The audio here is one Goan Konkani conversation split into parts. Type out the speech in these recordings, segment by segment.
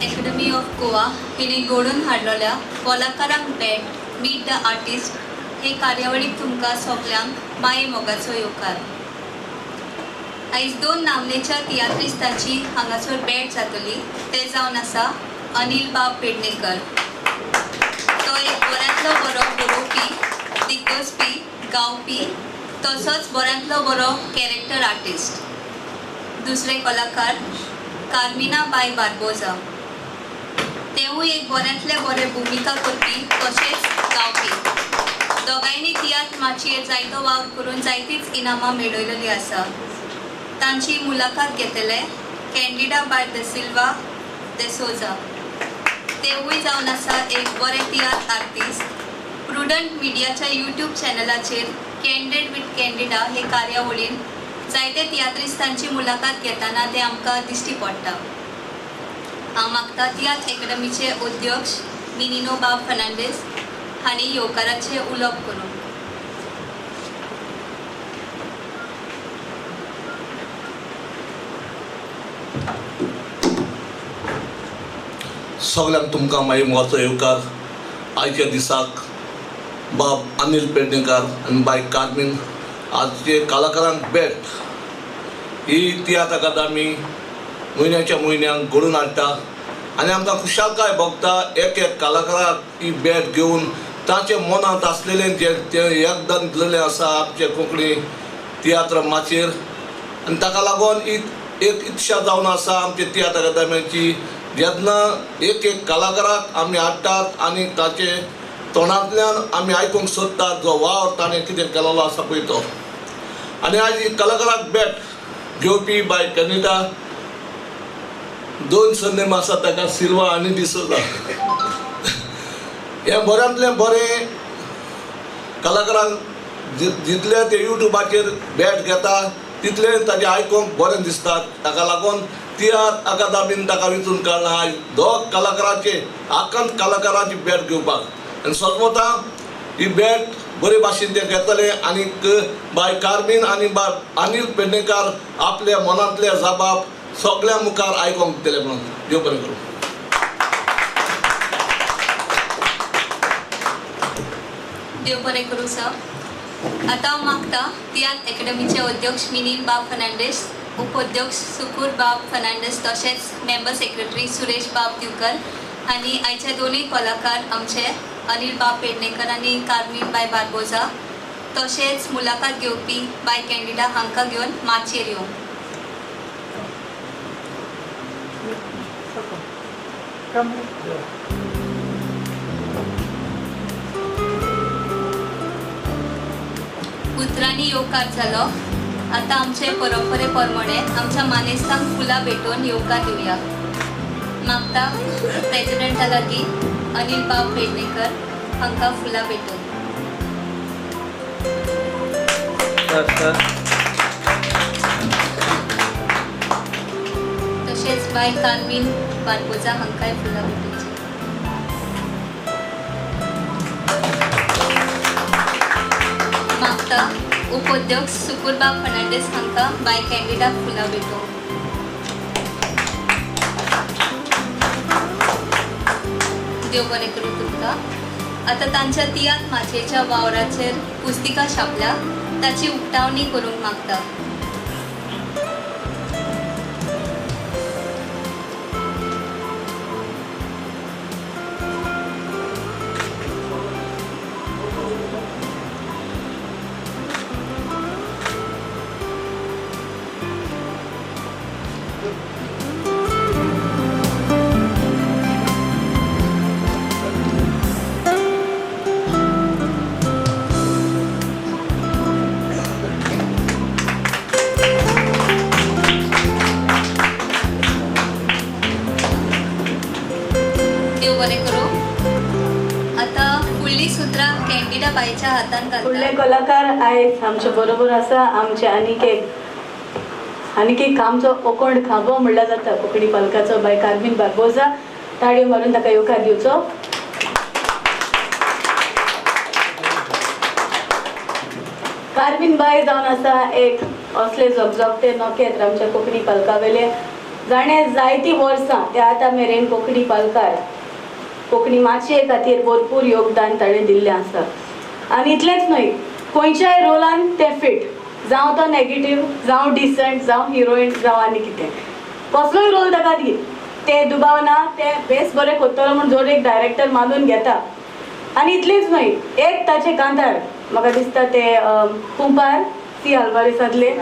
अकॅडमी ऑफ गोवा हिणे घडोवन हाडलेल्या कलाकारांक भेट मीट the artist हे कार्यावळीक तुमकां सगल्यांक माये मोगाचो येवकार. आयज दोन नामनेच्या तियात्रिस्तांची हांगासर भेट जातली ते जावन आसा अनिल बाब पेडणेकर. तो एक बऱ्यांतलो बरो बरोवपी, दिग्दर्शपी, गावपी तसोच बऱ्यांतलो बरो कॅरेक्टर आर्टिस्ट. दुसरे कलाकार कार्मिना बाय बार्बोजा, तेवूय एक बऱ्यांतले बरे भुमिका करपी तशेंच गावपी. दोगांयनी तियात्र माचयेर जायतो वावर करून जायतीच इनामां मेळयलेली आसा. तांची मुलाखत घेतले कॅन्डिडा बाय the Silva देसोजा, तेवूय जावन आसा एक बरे तियात्र आर्टिस्ट. प्रुडंट मिडियाच्या यूट्यूब चॅनलाचेर कॅन्डीड विथ कॅन्डिडा हे कार्यावळीन जायते तियात्रिस्तांची मुलाखत घेतना ते आमकां दिश्टी पडटा. हांव मागता तियात्र अकॅडमीचे अध्यक्ष मिनिनो बाब फर्नांडीस हांणी येवकाराचें उलोवप करूं. सगळ्यांक तुमकां मागीर मोगाचो येवकार. आयच्या दिसाक बाब अनिल पेडणेकर आनी बाय कार्मीन आजचे कलाकारांक भेट ही तियात्र अकादमी म्हयन्याच्या म्हयन्याक घडोवन हाडटा आनी आमकां खुशालकाय भोगता एक एक कलाकाराक ही भेट घेवन तांचे मनांत आसलेलें जें तें योगदान दिलेलें आसा आमचे कोंकणी तियात्र माचयेर आनी ताका लागून एक इत्सा जावन आसा आमचे तियात्र अकादमीची जेन्ना एक एक कलाकाराक आमी हाडटात आनी ताचे तोंडांतल्यान आमी आयकूंक सोदतात जो वावर ताणें कितें केलेलो आसा पळय तो. आनी आयज कलाकाराक भेट घेवपी बाय कनिता, दोन सरनेम आसा ताका, सिल्वा आनी डिसोजा. हें बऱ्यांतलें बरें कलाकारांक जितले ते यूट्यूबाचेर भेट घेता तितलें ताजें आयकूंक बरें दिसता. ताका लागून तियात्र अकादमीन ताका विंचून काडला आयज दोग कलाकाराचे आकांत कलाकाराची भेट घेवपाक. आनी सोजमता ही भेट बरे भाशेन ते घेतले आनी बाय कार्मीन आनी बाय अनिल पेडणेकर आपल्या मनांतले जबाब सगळ्या मुखार आयकूंक दितले म्हणून देव बरें करूं. देव बरें करूं सर. आतां हांव मागता तियात्र अकॅडमीचे अध्यक्ष मिनीन बाब फर्नांडीस, उपाध्यक्ष सुकूर बाब फर्नांडीस तशेंच मेंबर सेक्रेटरी सुरेश बाब दिवकर आनी आयचे दोनूय कलाकार आमचे अनिल बाब पेडणेकर आनी कार्मीन बाय बार्बोजा तशेंच मुलाखत घेवपी बाय कॅन्डिडा हांकां घेवन माचयेर येवंक. उतरांनी येवकार जालो. आतां आमचे परंपरे प्रमाणे आमच्या मानेस्तांक फुलां भेटोवन येवकार दिवया. मागता प्रेजिडेंटा लागीं अनिल बाब पेडणेकर हांकां फुलां भेटोवन. तशेंच बाय कार्मीन बार्बोजा हांकांय फुलां भेटोवची. मागता उपाध्यक्ष सुकूरबाब फर्नांडीस हांकां बाय कॅन्डिडाक फुलां भेटोवंक. देव बरें करूं तुमकां. आतां तांच्या तियात्र माचयेच्या वावराचेर पुस्तिका छापल्या ताची उक्तावणी करूंक मागता. फुडले कलाकार आयज आमचे बरोबर आसा आमचे आनीक एक आमचो कोंकण खांबो म्हणल्यार जाता कोंकणी पालकाचो बाय कार्मीन बार्बोजा. ताळयो मारून ताका येवकार दिवचो. कार्मीन बाय जावन आसा एक असले झगझगते नखेत्र आमच्या कोंकणी पालका वेले. जाणें जायतीं वर्सां ते आतां मेरेन कोंकणी पालकार कोंकणी माचये खातीर भरपूर योगदान ताणें दिल्लें आसा. आनी इतलेंच न्हय, खंयच्याय रोलान तें फिट, जावं तो नेगेटीव, जावं डिसंट, जावं हिरोइन, जावं आनी कितें, कसलोय रोल ताका दी, ते दुबाव ना ते बेस बरें करतलो म्हूण जोड एक डायरेक्टर मानून घेता. आनी इतलेंच न्हय, एक ताचें कांतार म्हाका दिसता ते कुंपार सी आल्वारीसांतलें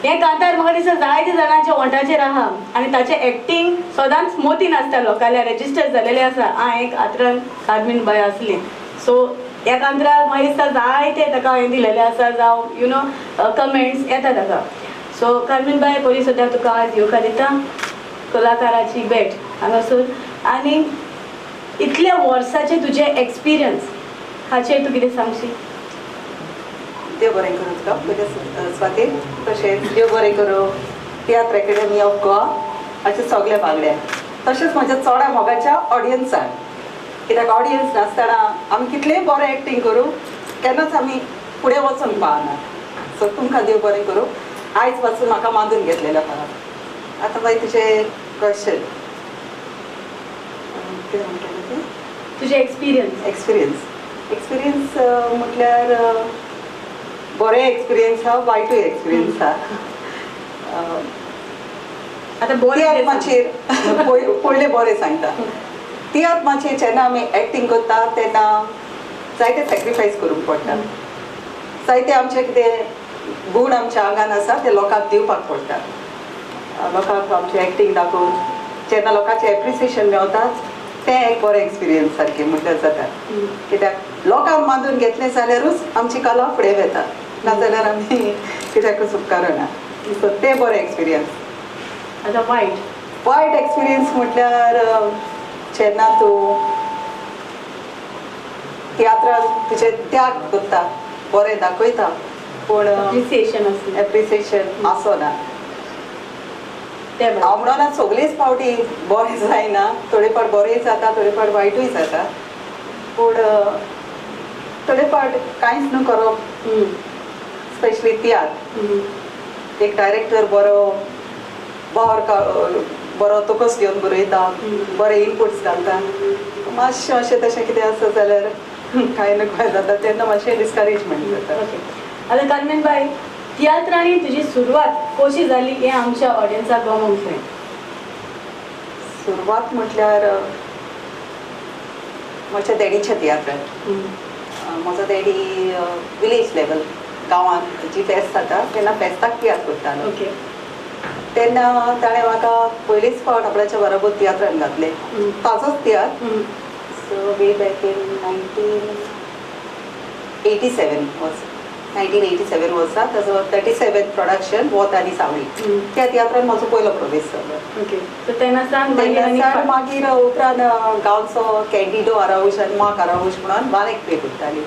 हें कांतार म्हाका दिसता जायते जाणांच्या ओंठाचेर आहा आनी ताचें एक्टींग सदांच मोतीन आसता, लोकांल्या रेजिस्टर जालेलें आसा. हांव एक आत्रान कार्मीन बाय आसलें, सो ह्या कांतराक म्हाका दिसता जायते ताका हें दिलेलें आसा, जावं you know comments येता ताका. सो कार्मीन बाय, पयलीं सद्या तुका आयज येवकार दिता कलाकाराची भेट हांगासर. आनी इतल्या वर्साचें तुजें एक्सपिरियन्स हाचेर तूं कितें सांगशी? देव बरें करूं तुका पयलें स्वाती, तशेंच देव बरें करूं तियात्र अकॅडमी ऑफ गोवा हाचे सगळे बांगड्या, तशेंच म्हज्या चोड्या मोगाच्या ऑडियन्साक. कित्याक ऑडियन्स नासतना आमी कितलेंय बरें एक्टींग करूं केन्नाच आमी फुडें वचूंक पावना. सो तुमकां देव बरें करूं, आयज पासून म्हाका मानून घेतलेलें आहा. आतां मागीर तुजें क्वेश्चन कितें म्हणटालें तें? तुजें एक्सपिरियन्स. एक्सपिरियन्स म्हटल्यार बरें एक्सपिरियन्स आहा, वायटूय एक्सपिरियन्स आहा. आतां तियात्र माचयेर पयलें बरें सांगता, तियात्र माचयेर जेन्ना आमी एक्टींग करता तेन्ना जायते सॅक्रिफायस करूंक पडटा, जायते आमचे कितें गूण आमच्या आंगान आसा ते लोकांक दिवपाक पडटा. लोकांक आमचें एक्टींग दाखोवन जेन्ना लोकांचें एप्रिसिएशन मेवता तें एक बरें एक्सपिरियन्स सारकें म्हटल्यार जाता. कित्याक लोकांक मानून घेतलें जाल्यारूच आमची कला फुडें वता, नाजाल्यार आमी कित्याकूच उपकारना. सो तें बरें एक्सपिरियन्स. आतां वायट वायट एक्सपिरियन्स म्हटल्यार जेन्ना तूं तियात्रान तुजें त्याग करता, बरें दाखयता, पूण एप्रिसिएशन एप्रिसिएशन आसना. हांव म्हणना सगळेच फावटी बरें जायना, थोडे फावट बरेंय जाता, थोडे फावट वायटूय जाता, पूण थोडे फावट कांयच न्हू करप. स्पेशली तियात्र एक डायरेक्टर बरो बावर बरो तोकस घेवन बरयता, बरे इनपुट्स घालता, मातशें अशें तशें कितें आसा जाल्यार कांय न्हू कांय जाता, तेन्ना मातशें डिस्करेजमेंट जाता. ओके, आतां कार्मेन बाय, तियात्रांनी तुजी सुरवात कशी जाली हें आमच्या ऑडियन्साक गमोवंक जाय. सुरवात म्हटल्यार म्हज्या डॅडीच्या तियात्रान. म्हजो डॅडी विलेज लेवल गांवांत जी फेस्त जाता तेन्ना फेस्ताक तियात्र करतालो. ओके, तेन्ना ताणें म्हाका पयलीच फावट आपल्याच्या बरोबर तियात्रान घातलें, ताजोच तियात्र. So way back in 1987 was 1987 वर्सा ताजो 37 प्रोडक्शन वोत आनी सावळी त्या तियात्रान म्हजो पयलो प्रवेश जालो. ओके, सो तेन्ना सावन मागीर उपरांत गांवचो कॅन्डिडो आराऊज आनी मार्क आराऊज म्हणून बारीक प्ले करताली.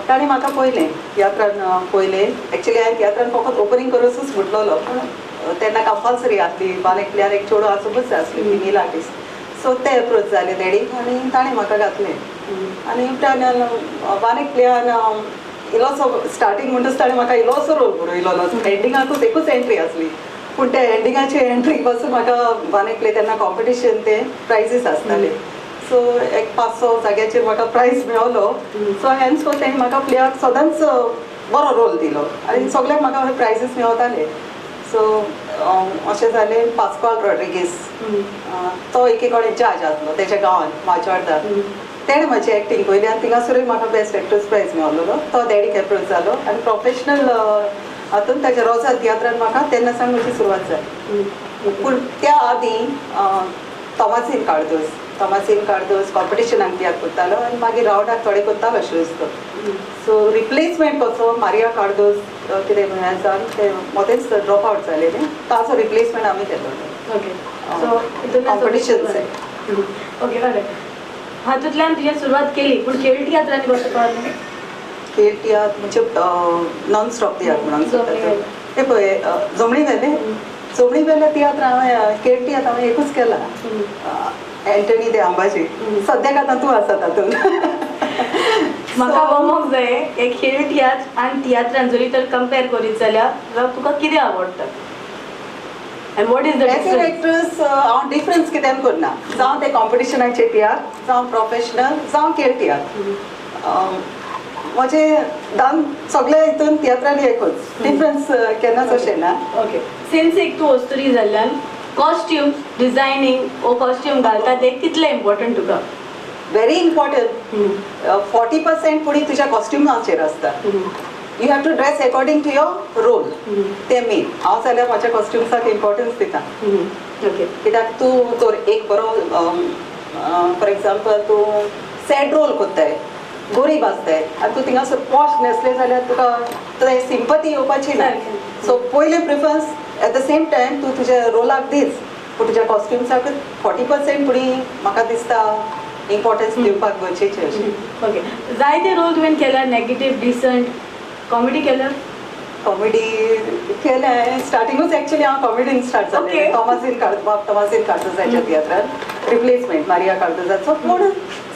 ताणें म्हाका पयलें तियात्रान पयलें. एक्चुली हांवें तियात्रान फकत ओपनींग करूनच म्हटलेलो, पूण तेन्ना कंपल्सरी आसली बारीक प्लेयार एक चेडूं आसूंकच जाय आसली फिमेल आर्टिस्ट. सो ते एप्रोच जाले डॅडीक आनी ताणें म्हाका घातलें. आनी उपरांत बारीक प्लेयान इल्लोसो स्टार्टींग म्हणटच ताणें म्हाका इल्लोसो रोल बरयलो, एंडिंगाकूच एकूच एंट्री आसली, पूण त्या एंडिंगाचे एंट्री पासून म्हाका बारीक प्ले तेन्ना कॉम्पिटिशन ते प्रायजीस आसताले. सो एक 500 जाग्याचेर म्हाका प्रायज मेवलो. सो हेन्स फोर तेणें म्हाका प्लेयाक सदांच बरो रोल दिलो आनी सगळ्याक म्हाका प्रायजीस मेवताले. सो अशें जालें. पास्कॉल रॉड्रिगीस तो एके कडेन जज आसलो तेच्या गांवांत माजोर्दा, तेणें म्हजी एक्टींग पयली आनी थिंगासरूय म्हाका बेस्ट एक्ट्रेस प्रायज मेवलेलो. तो डॅडीक एप्रोच जालो आनी प्रोफेशनल हातून ताच्या रोजा तियात्रान म्हाका तेन्ना सावन म्हजी सुरवात जाली. पूण त्या आदीं तॉमासीन कार्दोज कॉम्पिटिशनाक तियात्र करतालो आनी मागीर रावडाक थोडे करतालो शोज तो. सो रिप्लेसमेंट कसो मारिया कार्दोज कितें म्हळ्यार जावन ते मोदेंच ड्रॉप आवट जालें न्ही, ताचो रिप्लेसमेंट आमी केलो. Okay, so competition. ओके, बरें, हातूंतल्यान तुजें सुरवात केली, पूण खेळ तियात्रांनी कसो पावलें? खेळ तियात्र म्हणजे नॉन स्टॉप तियात्र म्हणून ते पळय जमणी वेले जोमणी वेले तियात्र हांवें खेळ तियात्र हांवें एकूच केला, एंटनी दे अंबाजी. सद्याक आतां तूं आसा तातूंत. म्हाका गमोंक जाय हे खेळ तियात्र आनी तियात्रान जरी तर कंपेर करीत जाल्यार तुका कितें आवडटा? And what is the as an actress हांव डिफरन्स कित्यान करना, जावं ते कॉम्पिटिशनाचे तियात्र, जावं प्रोफेशनल, जावं खेळ तियात्र, म्हजे दान सगळे हितून तियात्रांनी एकूच डिफरन्स केन्नाच अशें ना. ओके, सिन्स एक तूं अस्तुरी जाल्ल्यान कॉस्ट्यूम डिझायनींग ओ कॉस्ट्यूम घालता ते कितलें इम्पॉर्टंट तुका? Very important. 40% फुडें तुज्या कॉस्ट्युमाचेर आसता. You have to dress according to your role. तें मेन. हांव जाल्यार म्हज्या कॉस्ट्युम्साक इम्पॉर्टन्स दिता. ओके, कित्याक तूं तर एक बरो फॉर एग्जाम्पल तूं सॅड रोल कोत्ताय, गरीब आसताय आनी तूं थिंगासर पॉश न्हेसलें जाल्यार तुका ते सिंपती येवपाची ना. सो पयलें preference at the same time तूं तुज्या रोलाक दीच, पूण तुज्या कॉस्ट्युम्साक 40% फुडें म्हाका दिसता इम्पॉर्टन्स दिवपाक गरजेचें अशें. ओके, जायते रोल तुवें केल्या, नेगेटीव, डिसंट, कॉमेडी केल्या? कॉमेडी केलें स्टार्टिंगूच एक्चुअली हांव कॉमेडीन स्टार्ट जालें. तोमाजीन बाब तोमाजीन कार्दोजाच्या तियात्रान रिप्लेसमेंट मारिया कार्दोजाचो, पूण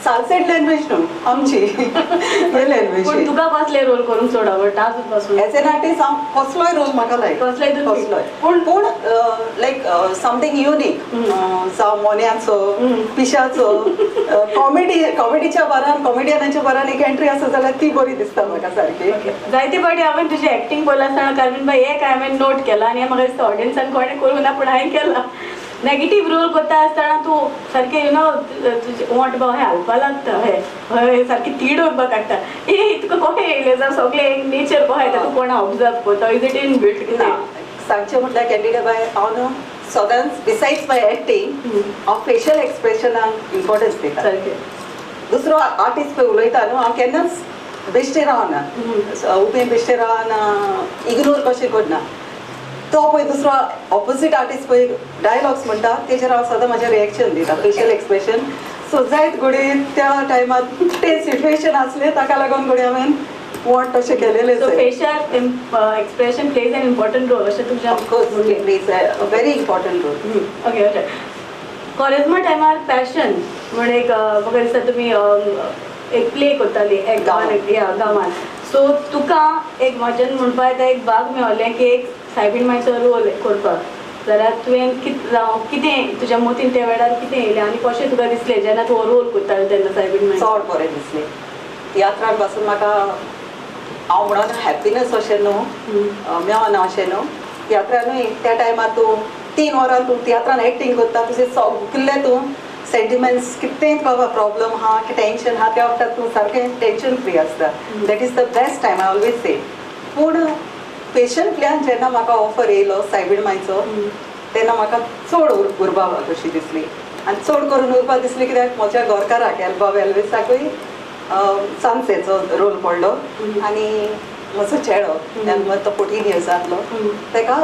सालसेट लँग्वेज न्हू आमची हे लँग्वेज. तुका कसले रोल करूंक चड आवडटा आजून पासून? एज एन आर्टिस्ट हांव कसलोय रोल म्हाका लायक, कसलोय, पूण पूण लायक समथींग युनीक, जावं मोन्याचो, पिशाचो, कॉमेडी, कॉमेडीच्या बारान, कॉमेडियनाच्या बारान एक एंट्री आसा जाल्यार ती बरी दिसता म्हाका सारकी. जायते फावटी हांवें तुजी एक्टींग पळयला आसतना कार्मीन बाय एक हांवें नोट केला आनी म्हाका दिसता ऑडियन्सान कोणें करूंक ना पूण हांवें केला. नेगेटीव रोल करता आसतना तूं सारकें you know तुजें ओंठ बाव हें हालपा लागता, हे हय सारकी तीड उरपाक काडटा. ए तुका कशें येयलें जावं सगळें नेचर कशें येता, तूं कोणा ऑब्जर्व करता, is it in built? ना, सांगचें म्हटल्यार कॅन्डिडा बाय हांव न्हू सदांच बिसायड्स my acting हांव फेशियल एक्सप्रेशनाक इम्पॉर्टन्स दिता. सारकें. दुसरो आर्टिस्ट पळय उलयता न्हू, हांव केन्नाच बेश्टें रावना, उबें बेश्टें रावना, इग्नोर कशें करना. तो पळय दुसरो ऑपोजीट आर्टिस्ट पळय डायलॉग्स म्हणटा तेजेर हांव सदां म्हाजें रिएक्शन दिता, फेशियल एक्सप्रेशन. सो जायत घडये त्या टायमार तें सिट्युएशन आसलें ताका लागून घडये हांवें वॉट तशें केलेलें. So facial expression plays an important role अशें तुमच्या? Of course plays a very important role. Okay, okay. कॉलेजमा टायमार पॅशन म्हण एक म्हाका दिसता तुमी एक प्ले करताली एक गांवान, सो तुका एक म्हज्यान म्हणपा येता एक भाग मेवलें की एक सायबीण मायचो रोल करपाक, जाल्यार तुवें जावं कितें तुज्या मतीन त्या वेळार कितें येयलें आनी कशें तुका दिसलें जेन्ना तूं रोल करतालें तेन्ना सायबीण माय? चड बरें दिसलें. तियात्रान पासून म्हाका हांव म्हणून हॅप्पिनस अशें न्हू, मेवना अशें न्हू, तियात्रानूय त्या टायमार तूं 3 वरां तूं तियात्रान एक्टींग करता, तुजें सगलें तूं सेंटिमेंट्स कितें तुका प्रॉब्लम आहा टेंशन आहा त्या वखदार तूं सारकें टेंशन फ्री आसता. That is the best time I always say. पूण पेशंटल्यान जेन्ना म्हाका ऑफर येयलो सायबीण मायचो तेन्ना म्हाका चड उर्बा कशी दिसली आनी चड करून उर्बा दिसली कित्याक म्हज्या घरकाराक एल्बा एल्विसाकूय सांसेचो रोल पडलो आनी म्हजो चेडो तो 14 इयर्स आसलो ताका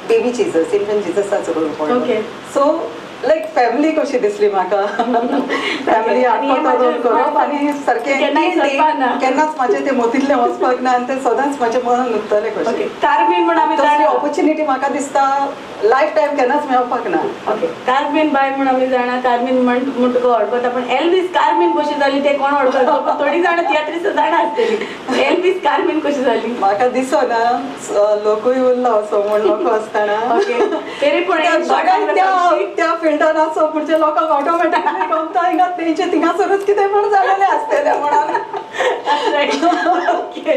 बेबी जिजस, इन्फंट जिजसाचो रोल पडलो. सो लायक फॅमिली कशी दिसली म्हाका, फॅमिली रोल करप आनी सारकें केन्नाच म्हाजें तें मतींतलें वचपाक ना आनी तें सदांच म्हाजें मनान उरतलें कशें. कार्मीन म्हण आमी तसली ऑपॉर्च्युनिटी म्हाका दिसता लायफ टायम केन्नाच मेळपाक ना. ओके, कार्मीन बाय म्हण आमी जाणा, कार्मीन म्हण तुका वळखता, पण एल्वीस कार्मीन कशी जाली तें कोण वळखता? थोडीं जाणां तियात्रिस्त जाणा आसतली. एल्वीस कार्मीन कशी जाली म्हाका दिसना, लोकूय उरला असो म्हण लोक आसतना त्या फिल्डान असो म्हणजे लोकांक ऑटोमॅटिकली गमता हिंगा तेंचे थिंगासरूच कितें म्हण जालेलें आसतलें म्हणून. ओके,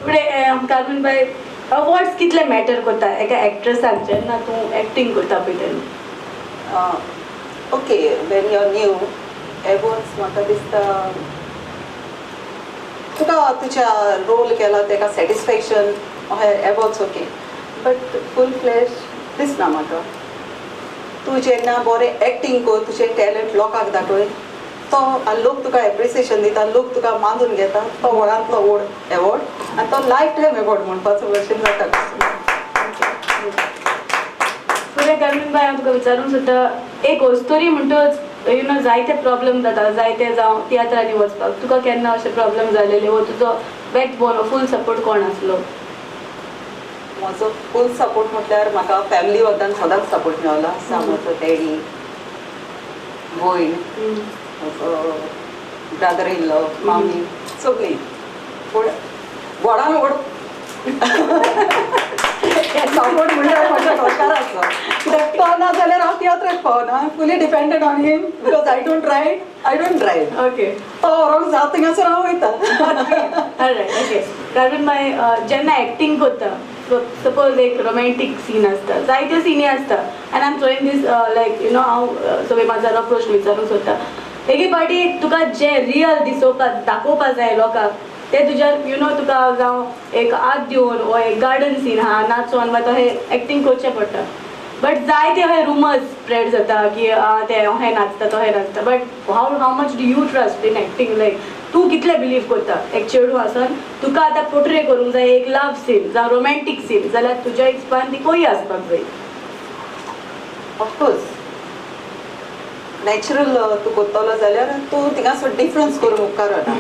फुडें कार्मीन बाय, अवॉर्ड्स कितले मॅटर करता एका एक्ट्रेसाक जेन्ना तूं एक्टींग करता पळय तेन्ना? Okay, when you are new awards म्हाका दिसता तुका तुज्या रोल केला तेका satisfaction awards okay, but full flash दिसना म्हाका. तूं जेन्ना बरें एक्टींग कर, तुजें टॅलंट लोकांक दाखय, तो आनी लोक तुका एप्रिसिएशन दिता, लोक तुका मानून घेता, तो व्हडांतलो व्हड एवॉर्ड आनी तो लायफ टायम एवॉर्ड म्हणपाचो भशेन जाता. फुडें कार्मीन बाय, हांव तुका विचारूंक सोदता, एक अस्तुरी म्हणटच you know जायते प्रॉब्लम जाता, जायते जावं तियात्रांनी वचपाक, तुका केन्ना अशें प्रॉब्लम जालेले वो तुजो बॅकबोन फूल सपोर्ट कोण आसलो? म्हजो फूल सपोर्ट म्हटल्यार म्हाका फॅमिली वतान सदांच सपोर्ट मेवला. म्हजो डॅडी, भयण, म्हजो ब्रदर इन लॉ, मामी, सगळीं. पूण व्हडान व्हड सपोर्ट म्हणल्यार म्हज्या घरकाराचो, कित्याक तो ना जाल्यार हांव तियात्राक पावना. Fully dependent on him because I don't ride, I don't drive. Okay. तो व्हरोंक जाता थिंगासर हांव वयता. ओके कारण मागीर जेन्ना एक्टींग करता, सपोज एक रोमॅन्टीक सीन आसता, जायत्यो सिनी आसता आनी I am throwing this like you know हांव सगळे म्हाजो प्रश्न विचारूंक सोदता. एके फावटी तुका जें रियल दिसोवपाक दाखोवपा जाय लोकांक ते तुज्या you know तुका जावं एक हात दिवन वो एक गार्डन सीन आहा नाचोन वा तशें एक्टींग करचें पडटा. बट जायते अशे रुमर्स स्प्रेड जाता की ते अशें नाचता तशें नाचता. But how much do you trust in acting? Like तूं कितलें बिलीव करता एक चेडूं आसून तुका आतां पोर्ट्रे करूंक जाय एक लव सीन जावं रोमॅन्टीक सीन जाल्यार तुज्या हिसपान ती खंय आसपाक जाय? ऑफकोर्स नॅचरल तूं करतलो जाल्यार तूं थिंगासर डिफरन्स करूंक उपकारना.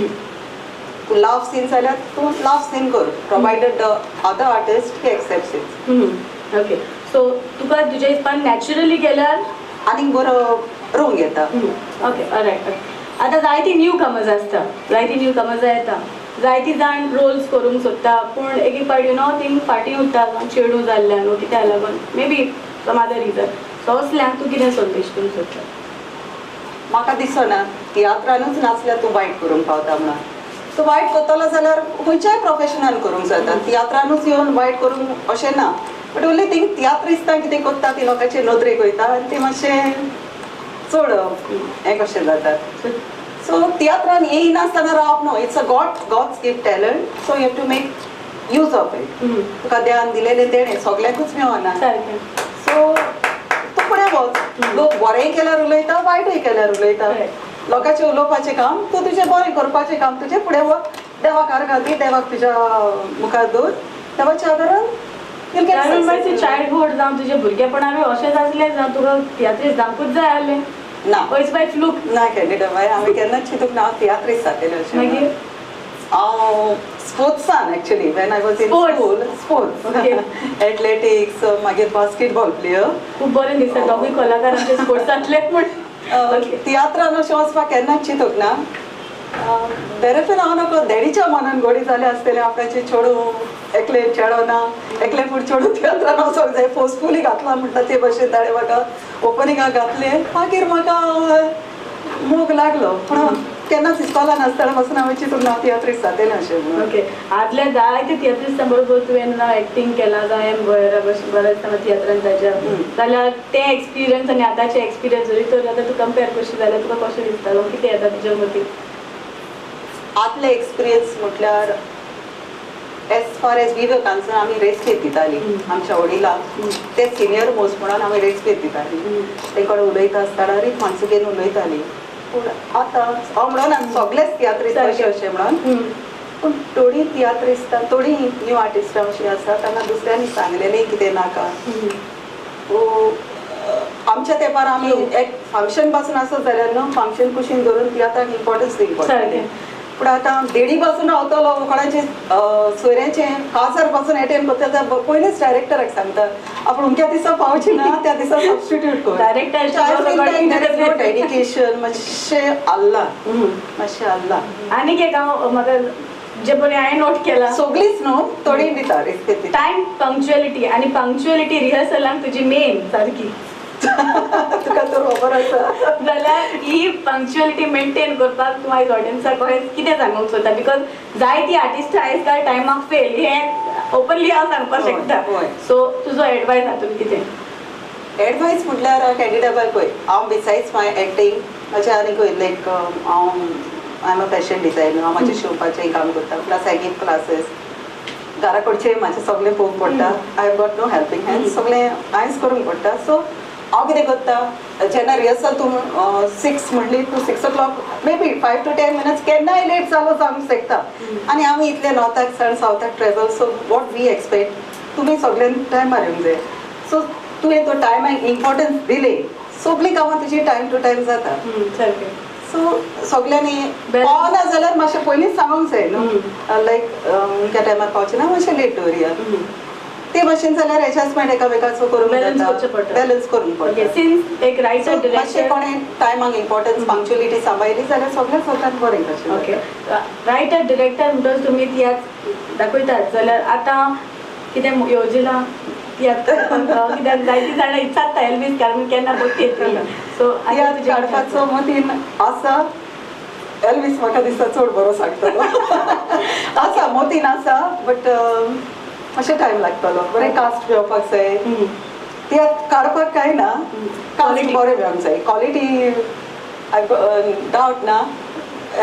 तूं लव सीन जाल्यार तूं लव सीन कर, provided the other artist he accepts it. Okay, so तुका तुज्या हिसपान नॅचरली केल्यार आनीक बरो रंग येता. Okay, all right. आतां जायती न्यू कमर्स आसता, जायती न्यू कमर्स येता, जायती जाण रोल्स करूंक सोदता पूण एक एक फावट you know तींग फाटीं उरता चेडूं जाल्ल्यान वो कित्या लागून maybe some other reason. So असल्यांक तूं कितें संदेश दिवंक सोदता? म्हाका दिसना तियात्रानूच नाचल्यार तूं वायट करूंक पावता म्हणून. तूं वायट करतलो जाल्यार खंयच्याय प्रोफेशनान करूंक जाता, तियात्रानूच येवन वायट करूंक अशें ना. बट ओन्ली थिंग तियात्रिस्तां कितें करता ती लोकांचे नदरेक वयता आनी ती मातशें चड हें कशें जाता. सो तियात्रान येयनासतना रावप न्हू, it's a God's gift talent, so you have to make use of it. तुका देवान दिलेलें तेणें सगल्यांकूच मेळना. सो तूं फुडें वच, लोक बरेंय केल्यार उलयता, वायटूय केल्यार उलयता. लोकांचें उलोवपाचें काम तूं तुजें बरें करपाचें काम तुजें फुडें वच, देवाक आर्गां दी, देवाक तुज्या मुखार दवर, देवाच्या आदारान. चायल्डहूड जावं तुजें भुरगेपणारूय अशेंच आसलें जावं तुका तियात्रीस जावंकूच जाय आसलें? ना, it's by fluke. ना कॅन्डिडा बाय, हांवें केन्नाच चिंतूंक ना हांव तियात्रीस जातलें अशें. मागीर हांव स्पोर्ट्सान actually when I was in school sports athletics, मागीर बास्केटबॉल प्लेयर. खूब बरें दिसता दोगूय कलाकार आमचे स्पोर्ट्सांतले. पूण तियात्रान अशें वचपाक केन्नाच चिंतूंक ना. बेरेफेन हांव नको डॅडीच्या मनान गोडी जालें आसतलें आपल्याचें चेडूं एकलें चेडो ना एकलें फूड चेडूं तियात्रान वचोंक जाय, फोर्सफुली घातलां म्हणटा ते भशेन ताणें म्हाका ओपनिंगाक घातलें. मागीर म्हाका मोग लागलो, पूण केन्नाच इस्कॉलान आसतना पासून हांवें चिंतूंक ना तियात्रीस जातलें अशें म्हणून. ओके, आदल्या जायते तियात्रिस्तां बरोबर तुवें जावं एक्टींग केलां जावं एम गोयरा भशेन बरें दिसता तियात्रान जायच्या जाल्यार ते एक्सपिरियन्स आनी आतांचे एक्सपिरियन्स जरी तर आतां तूं कंपेर करशी जाल्यार तुका कशें दिसता, कितें येता तुज्या मतीं? आदले एक्सपिरियन्स म्हटल्यार as far as we were concern आमी रेस्पेद दिताली आमच्या वडिलांक, ते सिनियर मोस्ट म्हणून आमी रेस्पेद दिताली, ते कडेन उलयता आसतना रीत मानसुकेन उलयताली. पूण आतां हांव म्हणून सगळेच तियात्रिस्त अशें अशें म्हणून, पूण थोडीं तियात्रिस्तां थोडीं न्यू आर्टिस्टां अशीं आसा तांकां दुसऱ्यांनी सांगलेलें कितें नाका. आमच्या तेंपार आमी एक फंक्शन पासून आसत जाल्यार न्हू फंक्शन कुशीन धरून तियात्राक इम्पोर्टन्स दिवंक पडटा. पूण आतां देडी पासून रावतलो कोणाचे सोयऱ्याचें काजार पासून एटेंड करता जाल्यार पयलींच डायरेक्टराक सांगता आपूण अमक्या दिसा पावची ना त्या दिसा सबस्टिट्यूट कर. डायरेक्टर डेडिकेशन मातशें आल्लां, मातशें आल्लां. आनीक एक हांव म्हाका जे पळय हांवें नोट केलां सगळीच न्हू थोडी दिता रेस्पेद टायम पंक्च्युअलिटी, आनी पंक्च्युअलिटी रिहर्सलांक तुजी मेन सारकी तुका तर खबर आसा. जाल्यार ही पंक्च्युअलिटी मेंटेन करपाक तूं आयज ऑडियन्साक कशें कितें सांगूंक सोदता? Because जायती आर्टिस्टां आयज काल टायमाक फेल हें ओपनली हांव सांगपाक शकता. सो तुजो एडवायस हातून कितें? एडवायस म्हटल्यार कॅन्डिडा बाय पळय हांव बिसायड्स माय एक्टींग म्हजें आनीक लायक हांव I am a fashion designer, हांव म्हाजें शिंवपाचें काम करता, प्लस I give classes, घरा कडचें म्हाजें सगळें पळोवंक पडटा. I have got no helping hand, सगळें हांवेंच करूंक पडटा. सो हांव कितें करता जेन्ना रिहर्सल तूं 6 म्हणली तूं 6 o'clock maybe 5 to 10 minutes केन्नाय लेट जालो जावंक शकता. आनी आमी इतले नॉर्थाक सावन सावथाक travel, so what we expect तुमी सगळ्यांनी टायमार येवंक जाय. सो तुवें तो टायमाक इम्पोर्टन्स दिलें सगळीं कामां तुजी टायम टू टायम जाता. सो सगळ्यांनी पावना जाल्यार मातशें पयलींच सांगूंक जाय न्हू, लायक त्या टायमार पावचें ना मातशें लेट दवरया, ते भशेन जाल्यार एडजस्टमेंट एकामेकाचो करूंक जाता, बॅलन्स करूंक पडटा. सिन्स एक रायटर मातशें कोणें टायमाक इम्पोर्टन्स पंक्च्युअलिटी सांबाळ्ळी जाल्यार सगळें सगळ्यांत बरें कशें. ओके, रायटर डिरेक्टर म्हणटच तुमी तियात्र दाखयतात जाल्यार आतां कितें येवजिलां तियात्र कित्याक जायतीं जाणां इत्साता एल्वीस कार्मीन केन्ना बघ येतली. सो तियात्र काडपाचो मतीन आसा, एल्वीस म्हाका दिसता चड बरो सांगतलो. आसा मतीन आसा, बट मातशें टायम लागतलो. बरें कास्ट मेळपाक जाय, तियात्र काडपाक कांय ना, कास्ट बरें मेळोंक जाय. क्वॉलिटी डावट ना,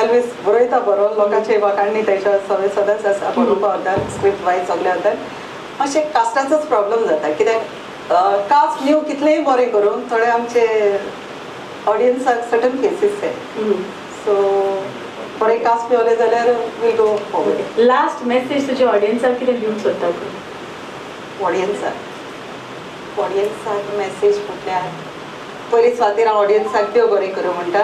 एल्वीस बरयता बरो, लोकांचे वाखाणणी तेच्या सगळें सदांच आसा बरोवपा वतान, स्क्रिप्ट वायज सगळें वतान. मातशें कास्टाचोच प्रॉब्लम जाता, कित्याक कास्ट न्यू कितलेंय बरें करूं थोडे आमचे ऑडियन्साक सर्टन फेसीस जाय. सो बरें कास्ट मेवलें जाल्यार we'll go forward. Last message तुज्या ऑडियन्साक कितें दिवंक सोदता तूं? ऑडियन्साक ऑडियन्साक मॅसेज म्हटल्यार पयली सुवातेर हांव ऑडियन्साक देव बरें करूं म्हणटा.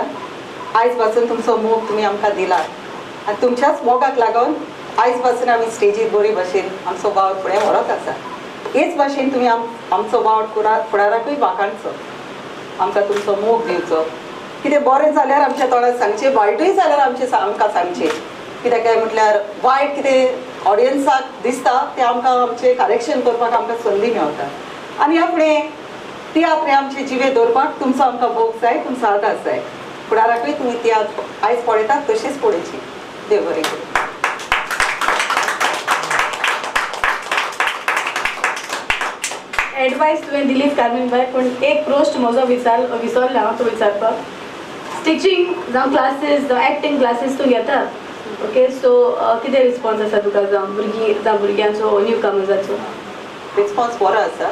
आयज पासून तुमचो मोग तुमी आमकां दिला आनी तुमच्याच मोगाक लागून आयज पासून आमी स्टेजीर बरी भाशेन आमचो वावर फुडें व्हरत आसा. हेच भाशेन तुमी आमचो वावर फुडाराकूय वाखाणचो, आमकां तुमचो मोग दिवचो. कितें बरें जाल्यार आमच्या तोंडार सांगचें, वायटूय जाल्यार आमचें आमकां सांगचें. कित्याक काय म्हटल्यार वायट कितें ऑडियन्साक दिसता तें आमकां आमचें करेक्शन करपाक आमकां संदी मेवता. आनी ह्या फुडें तियात्र आमचे जिवे दवरपाक तुमचो आमकां मोग जाय, तुमचो आदार जाय. फुडाराकूय तुमी तियात्र आयज पळयतात तशीच पळोवची. देव बरें करूं. एडवायस तुवें दिलीच कार्मीन बाय, पूण एक प्रश्न म्हजो विसरलो हांव तो विचारपाक. स्टिचींग जावं क्लासीस जावं एक्टींग क्लासीस तूं घेता, ओके, सो कितें रिस्पॉन्स आसा तुका जावं भुरगीं जावं भुरग्यांचो न्यू कमर्साचो? रिस्पॉन्स बरो आसा,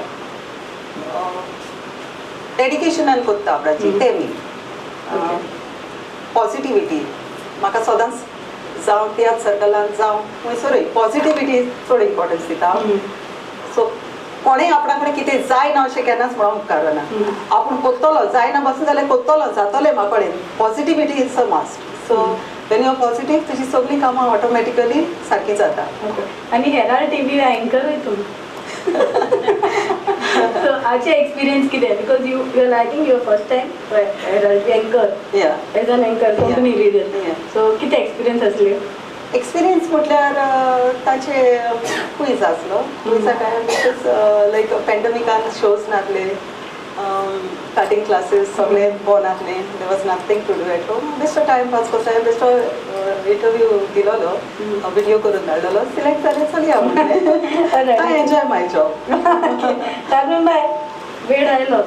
डेडिकेशनान कोत्ता आपणाची तें मी पॉजिटिविटी म्हाका सदांच जावं तियात्र सर्कलान जावं खंयसरूय पॉजिटिविटी चड इम्पॉर्टन्स दिता. सो कोणें आपणा कडेन कितें जायना अशें केन्नाच म्हणूंक उपकारना. आपूण कोत्तलो जायना बसून जाल्यार कोत्तलो जातलें म्हाका कडेन. Positivity is a must. So when you are positive तुजी सगळीं कामां ऑटोमॅटिकली सारकी जाता. आनी हेराल्ड टीव्ही एंकरूय तूं. सो हाचे एक्सपिरियन्स कितें? Because you are I think your first time Herald anchor, as an anchor Konkani leader, so कितें एक्सपिरियन्स आसले? एक्सपिरियन्स म्हटल्यार ताचे क्वीज आसलो. क्विजा काय because लायक पॅन्डमिकान शोज नासले, कटिंग क्लासीस सगळे बंद आसले, there was nothing to do at home. बेश्टो टायम पास कसो बेश्टो इंटरव्यू दिलोलो, व्हिडियो करून धाडलेलो, सिलेक्ट जालें चलया म्हणलें. I enjoy my job. Carmen बाय, वेळ आयलो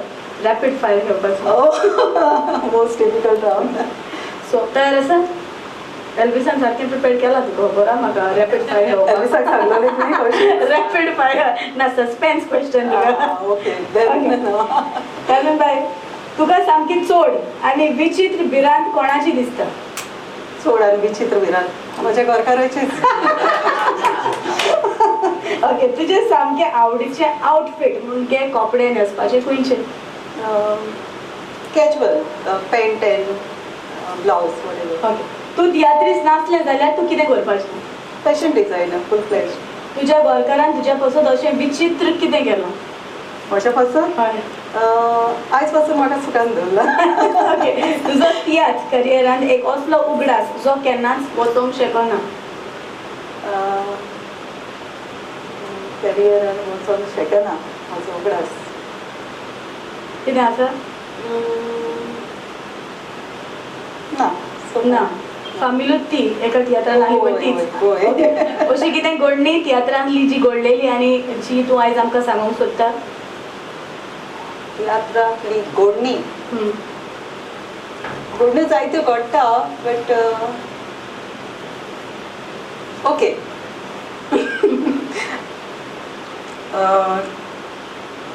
रॅपीड फायर घेवपाचो. Most difficult round. सो तयार आसा? एल्विसान सारकें प्रिपेर केला तुका खबर आहा म्हाका रॅपीड फायर. एल्विसाक सांगलें तुवें रॅपीड फायर ना, सस्पेन्स क्वेश्चन तुका. ओके कार्मीन बाय, तुका सामकी चड आनी विचित्र भिरांत कोणाची दिसता? चड आनी विचित्र भिरांत म्हज्या घरकाराचीच. ओके, तुजें सामकें आवडीचें आउटफीट म्हणजे कपडे न्हेसपाचें खंयचें? Casual pant and blouse. Okay, तूं तियात्रीस नासलें जाल्यार तूं कितें करपाचें? Fashion designer full flash. तुज्या घरकारान तुज्या पासून अशें विचित्र कितें केलां? म्हज्या पासून? हय, आयज पासून म्हाका सुखान दवरला. ओके, तुजो तियात्र करियरान एक असलो उगडास जो केन्नाच वचोंक शकना? करियरान वचोंक शकना म्हजो उगडास कितें आसा? ना ना, फामिलूच ती एका तियात्रान आसली पळय तीच. अशी कितें घडणी तियात्रांतली जी घडलेली आनी जी तूं आयज आमकां सांगूंक सोदता? तियात्रांतली घडणी घडण्यो जायत्यो घडटा, बट ओके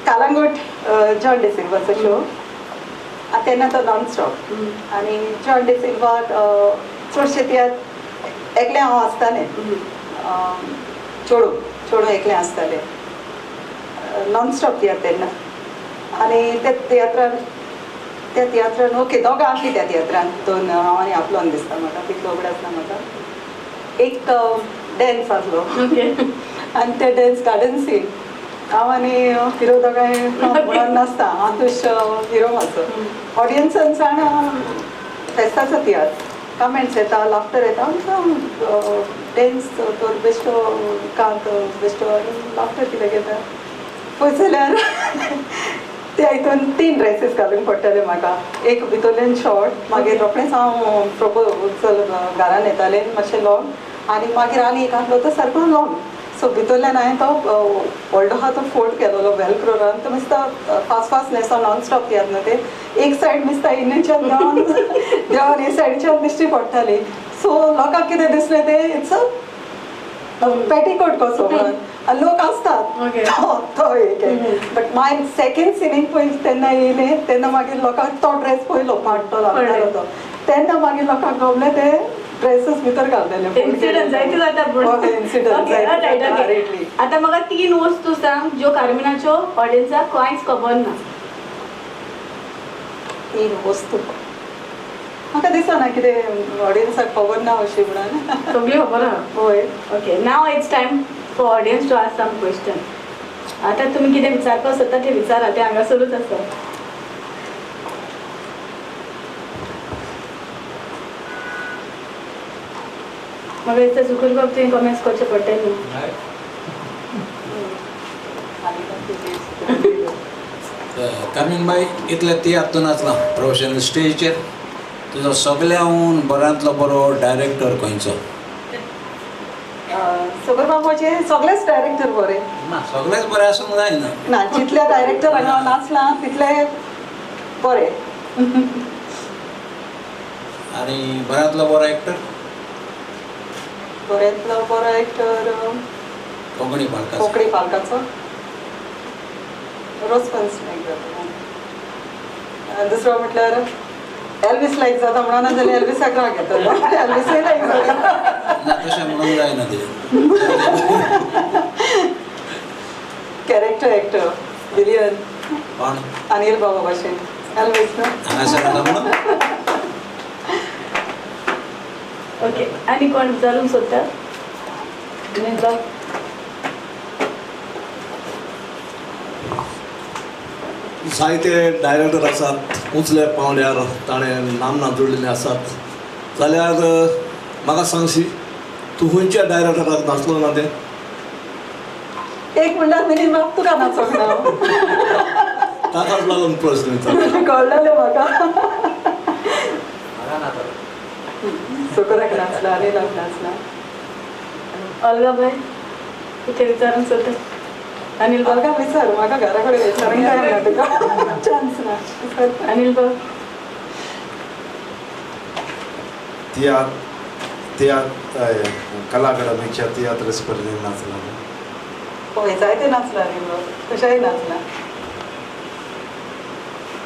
कालांगूट जॉन डिसिल्वाचो शो तेन्ना तो नॉन स्टॉप. आनी जॉन डिसिल्वा चडशे तियात्र एकलें हांव आसतालें, चेडूं चेडूं एकलें आसतालें, नॉन स्टॉप तियात्र तेन्ना. आनी त्या तियात्रान ओके दोगां आसलीं त्या तियात्रान, दोन हांव आनी आपलोन दिसता म्हाका, तितलो उगडास ना म्हाका. एक डॅन्स आसलो आनी ते डॅन्स गार्डन सीन, हांव आनी हिरो दोगांय म्हणून नासता, हांव तुश हिरो म्हाजो. ऑडियन्सान जाण फेस्ताचो तियात्र, कमेंट्स येता, लाफ्टर येता, आमचो डॅन्स तर बेश्टो कांत बेश्टो आनी लाफ्टर कित्याक येता. पळय जाल्यार त्या हितून 3 ड्रेसीस घालूंक पडटले म्हाका. एक भितरल्यान शॉर्ट, मागीर रोखडेंच हांव प्रोपोजल घरान येतालें मातशें लॉंग, आनी मागीर आनी एक आसलो तो सारको लॉंग. सो भितरल्यान हांवें तो व्हडलो आहा तो फोल्ड केलोलो वेलक्रोरान, तो मिस्ता फास्ट फास्ट न्हेसो नॉन स्टॉप तियात्र न्हू ते, एक सायड मिस्ता इन्नेच्यान देंवन देंवन हे सायडीच्यान दिश्टी पडटाली. सो लोकांक कितें दिसलें तें it's a petticoat कसो म्हणून आनी लोक आसतात तो एक. बट my second सिनींग पळय तेन्ना येयलें तेन्ना मागीर लोकांक तो ड्रेस पयलो पाडटलो आपणालो तो, तेन्ना मागीर लोकांक गमलें ते ड्रेसीस भितर घालतले. इन्सिडंट जायते जाता. आतां म्हाका 3 वस्तू सांग ज्यो कार्मिनाच्यो ऑडियन्साक कांयच खबर ना. 3 वस्तू म्हाका दिसना कितें ऑडियन्साक खबर ना अशी म्हणून. सगळी खबर आहा. हय. Okay, now it's time for audience to ask some question. आतां तुमी कितें विचारपाक सोदता तें विचारा, तें हांगासरूच आसा. म्हाका दिसता सुकूर बाब तुवें कमेंट्स करचे पडटले न्हू. कार्मीन बाय, इतले तियात्र तूं नाचला प्रोफेशनल स्टेजीचेर, तुजो सगळ्याहून बऱ्यांतलो बरो डायरेक्टर खंयचो? सुकूर बाब म्हजे सगळेच डायरेक्टर बरे ना, सगळेच बरे आसूंक जायना ना, जितल्या डायरेक्टर हांगा नाचला तितले बरे. आनी बऱ्यांतलो बरो एक्टर? बऱ्यांतलो बरो एक्टर कोंकणी पालकाचो, कोंकणी पालकाचो रोजफन्स लायक जाता. दुसरो म्हटल्यार एल्वीस लायक जाता म्हणून ना जाल्यार एल्विसाक राग येतलो, एल्विसूय लायक जाता. ना तशें म्हणूंक जायना तें. कॅरेक्टर एक्टर विलियन कोण? अनिल बाबा भाशेन एल्वीस न्हू हांगासर आसा म्हणून. ओके, आनी कोण विचारूंक सोदता? जायते डायरेक्टर आसात उंचल्या पांवड्यार ताणें नामना जोडलेली आसात, जाल्यार म्हाका सांगशी तूं खंयच्या डायरेक्टराक नाचलो ना तें? एक म्हणल्यार मिनीन बाब तुका नाचोंक ना, ताकाच लागून प्रस्न विचारला. कळ्ळें म्हाका. सुकूराक नाचला, अनिलाक नाचला. अलगा बाय कितें विचारूंक सोदता? अनिल बाब म्हाका विचार, म्हाका घरा कडेन विचारूंक जायना तुका चान्स ना. अनिल बाब, तियात्र कला अकादमीच्या तियात्र स्पर्धेत नाचला? हय, जायते नाचला अनिल बाब, तशेंय नाचला.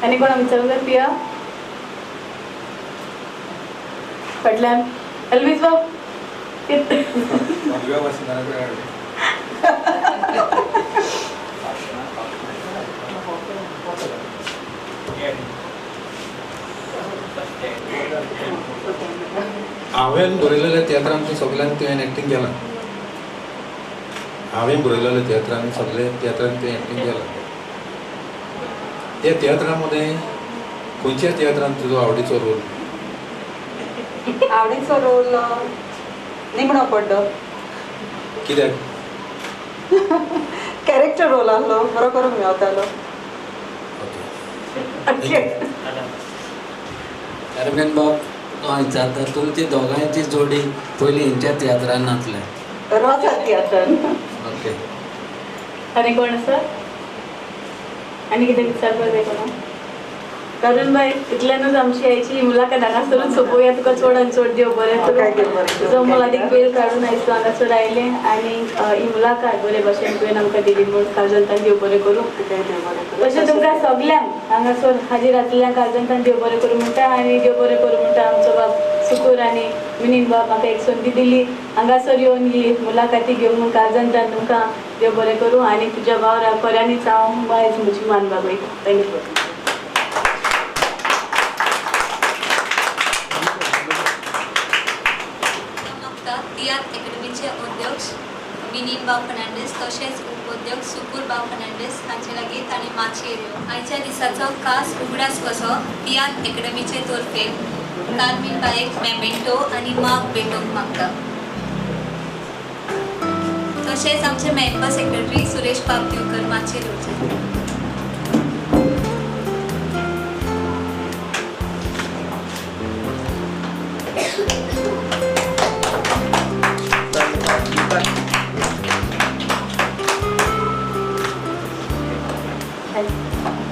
आनी कोणा विचारूंक जाय? पिया फाटल्यान एल्वीस बाब. हांवें बरयलेल्या तियात्रान सगळ्यांत तुवें एक्टींग केलां. हांवें बरयलेल्या तियात्रान सगळे तियात्रान तुवें एक्टींग केलां. त्या तियात्रा मदें खंयच्या तियात्रान तुजो आवडीचो रोल? आवडीचो रोल निमणो पड्डो. कित्याक? कॅरेक्टर रोल आसलो, बरो करूंक मेवतालो. कार्मेन बाब, हांव विचारता तुमची दोगांयची जोडी पयलीं हेंच्या तियात्रान नाचले? रोजा तियात्रान. ओके. आनी कोण आसा? आनी कितें विचारपाक जाय कोणा? करुण बाय, इतल्यानूच आमची आयची मुलाखत हांगासरूच सोंपोवया. तुका चड आनी चड देव बरें करूं. तुजो मोलादीक वेळ काडून आयज तूं हांगासर आयलें आनी ही मुलाखत बरे भाशेन तुवें आमकां दिली म्हूण काळजांतल्यान देव बरें करूं. तशें तुमकां सगल्यांक हांगासर हाजीर आसलेल्यांक काळजांतल्यान देव बरें करूं म्हणटा आनी देव बरें करूं म्हणटा आमचो बाब सुकूर आनी मिनीन बाब म्हाका एक संदी दिली हांगासर येवन ही मुलाखती घेवंक म्हूण काळजांतल्यान तुमकां देव बरें करूं आनी तुज्या वावराक खऱ्यांनीच हांव आयज म्हजी मान बागयता. Thank you. तियात्र अकॅडमीचे अध्यक्ष मिनीन बाब फर्नांडीस तशेंच उपाध्यक्ष सुकूर बाब फर्नांडीस हांचे लागीं तांणी माचयेर येवन आयच्या दिसाचो खास उगडास कसो तियात्र अकॅडमीचे तर्फे कार्मीन बायक मेमेंटो आनी माग भेटोवंक मागता. तशेंच आमचे मेंबर सेक्रेटरी सुरेश बाब दिवकर माचयेर येवचे.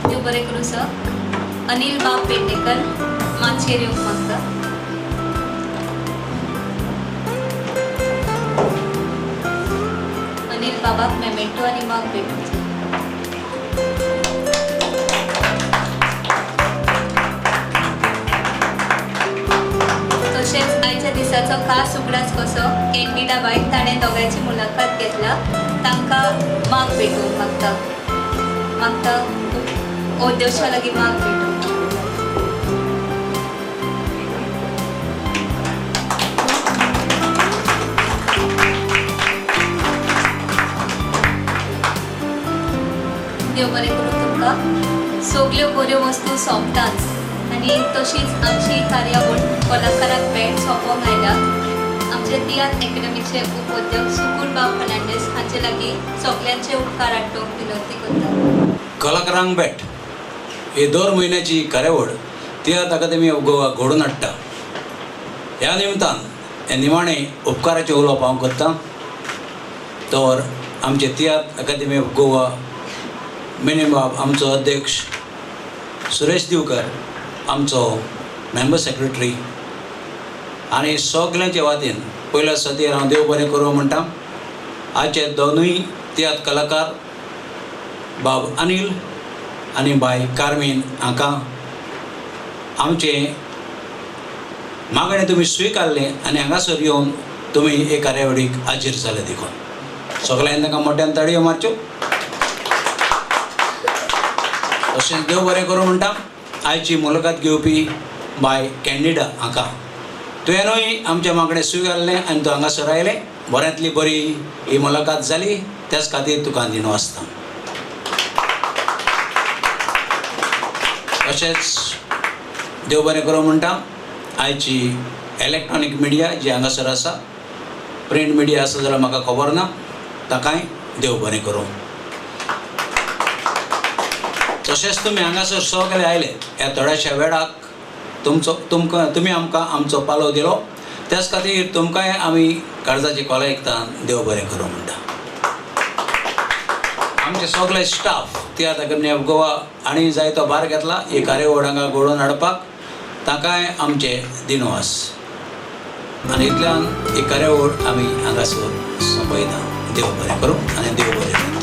देव बरें करूं सर. अनिल बाब पेडणेकर माचयेर येवंक मागता. अनिल बाबाक मेमेंटो आनी मग भेटोवचें. तशेंच आयच्या दिसाचो खास उगडास कसो कॅन्डिडा बायक ताणें दोगांयची मुलाखत घेतला, तांकां माग भेटोवंक मागता मागता उद्देशा लागीं माग भेटोवंक. देव बरें करूं तुमकां. सगल्यो बऱ्यो वस्तू सोंपताच आनी तशीच आमची कार्यावळ कलाकाराक भेट सोंपोंक आयल्या. आमचे तियात्र अकॅडमीचे उपाध्यक्ष सुकूर बाब फर्नांडीस हांचे लागीं सगल्यांचे उपकार आटोवंक विनंती करता. कलाकारांक भेट ही दर म्हयन्याची कार्यावळ तियात्र अकादमी ऑफ गोवा घडोवन हाडटा. ह्या निमतान हे निमाणें उपकाराचें उलोवप हांव करतां. तर आमचे तियात्र अकादमी ऑफ गोवा मिनीबाब आमचो अध्यक्ष सुरेश दिवकर आमचो मेंबर सेक्रेटरी आनी सगल्यांचे वातीन पयल्या सदयेर हांव देव बरें करूं म्हणटा. आयचे दोनूय तियात्र कलाकार बाब अनिल आनी बाय कार्मीन हांकां आमचें मागणें तुमी स्विकारलें आनी हांगासर येवन तुमी हे कार्यावळीक हाजीर जाले देखून सगल्यांनी तांकां मोट्यान ताळयो मारच्यो. तशेंच देव बरें करूं म्हणटा आयची मुलाखत घेवपी बाय कॅन्डिडा हांकां तुवेंनूय आमचें मागणें स्विकारलें आनी तूं हांगासर आयलें. बऱ्यांतली बरी ही मुलाखत जाली त्याच खातीर तुका दिनो आसता. तशेंच देव बरें करूं म्हणटा आयची इलेक्ट्रॉनीक मिडिया जी हांगासर आसा, प्रिंट मिडिया आसा जाल्यार म्हाका खबर ना, ताकाय देव बरें करूं. तशेंच तुमी हांगासर सगळे आयले ह्या थोड्याशा वेळाक तुमचो तुमकां तुमी आमकां आमचो पालव दिलो त्याच खातीर तुमकांय आमी काळजाचे कोलायकतान देव बरें करूं म्हणटा. आमचे सगळे staff Tiatr academy of Goa आनी जायतो भार घेतला ही कार्यावळ हांगा घडोवन हाडपाक, ताकाय आमचे दिनवास. आनी इतल्यान ही कार्यावळ आमी हांगासर सोंपयता. देव बरें करूं आनी देव बरें करूं.